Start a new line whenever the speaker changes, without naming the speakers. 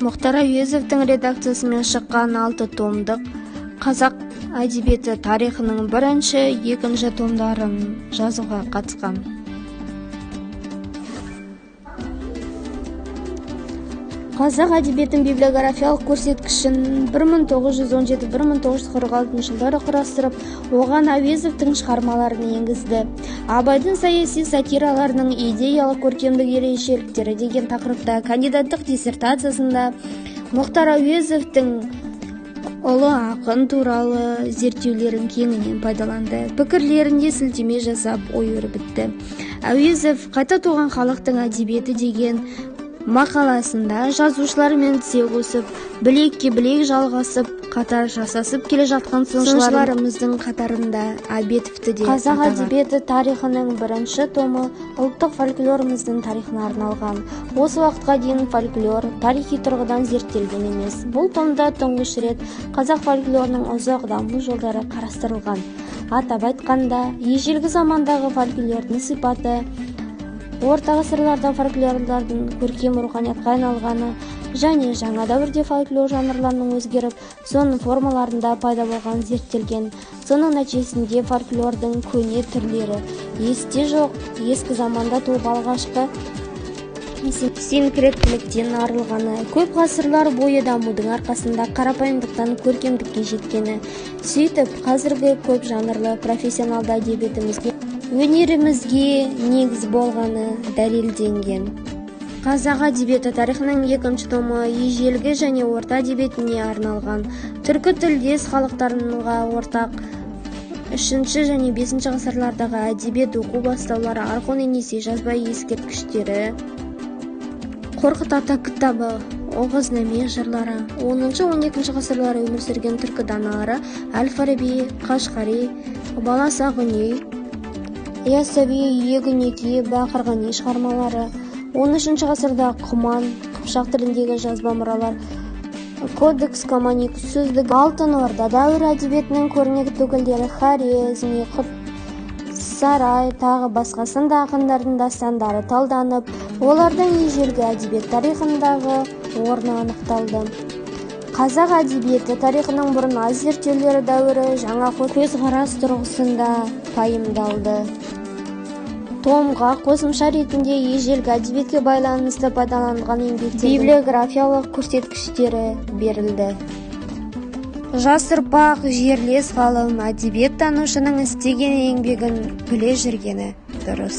Мұхтар Әуезовтің редакциясымен шыққан алты томдық «Қазақ әдебиеті тарихының» бірінші, екінші томдарын жазуға қатысқан. Қазақ әдебиетінің библиографиялық көрсеткішін 1917-1946 жылдары құрастырып, оған Әуезовтің шығармаларын енгізді. Абайдың саяси сатираларының идеялық-көркемдік ерекшеліктері деген тақырыпта кандидаттық диссертациясында Мұхтар Әуезовтің ұлы ақын туралы зерттеулерін кеңінен пайдаланды, пікірлерінде сілтеме жасап, ой өрбітті. Әуезов «Қайта туған халықтың әдебиеті» деген мақаласында жазушылармен тізе қосып, білекке білек жалғасып, қатар жасасып келе жатқан сыншыларымыздың қатарында Әбетовті де. Қазақ әдебиеті тарихының бірінші томы ұлттық фольклорымыздың тарихына арналған. Осы уақытқа дейін фольклор тарихи тұрғыдан зерттелген емес. Бұл томда тұңғыш рет қазақ фольклорының ұзақ даму жолдары қарастырылған. Атап айтқанда, ежелгі замандағы фольклордың сипаты, орта ғасырларда фольклорлардың көркем руханиятқа айналғаны және жаңа дәуірде фольклор жанрларының өзгеріп, соның формаларында пайда болғаны зерттелген. Соның нәтижесінде фольклордың көне түрлері есте жоқ ескі заманда туып, алғашқы синкреттіліктен арылғаны, көп ғасырлар бойы дамудың арқасында қарапайымдықтан көркемдікке жеткені, сөйтіп қазіргі көп жанрлы профессионалды әдебиетімізге, өнерімізге негіз болғаны дәлелденген. Қазақ әдебиеті тарихының екінші томы ежелгі және орта әдебиетіне арналған. Түркі тілдес халықтарға ортақ үшінші және бесінші ғасырлардағы әдебиет, оқу бастаулары, Орхон Енисей жазба ескерткіштері, Қорқыт ата кітабы, Оғызнаме жырлары, 10-12 ғасырлары өмір сүрген түркі даналары Әл-Фараби, Қашқари, Баласағұни, Яссауи, Егүнеки, Бақырғани шығармалары, 13 ғасырда құман, қыпшақ тіліндегі жазба мұралар, Кодекс Команикус сөздігі, Алтын Орда дәуірі әдебиетінің көрнекті өкілдері Хорезми, Сарай, тағы басқа сынды ақындардың дастандары талданып, олардың ежелгі әдебиет тарихындағы орны анықталды. Қазақ әдебиеті тарихының бұрын аз зерттеулері дәуірі жаңа көзқарас тұрғысында пайымдалды. Томға қосымша ретінде ежелгі әдебиетке байланысты пайдаланылған еңбектердің библиографиялық көрсеткіштері берілді. Жас ұрпақ жерлес ғалым, әдебиеттанушының істеген еңбегін біле жүргені дұрыс.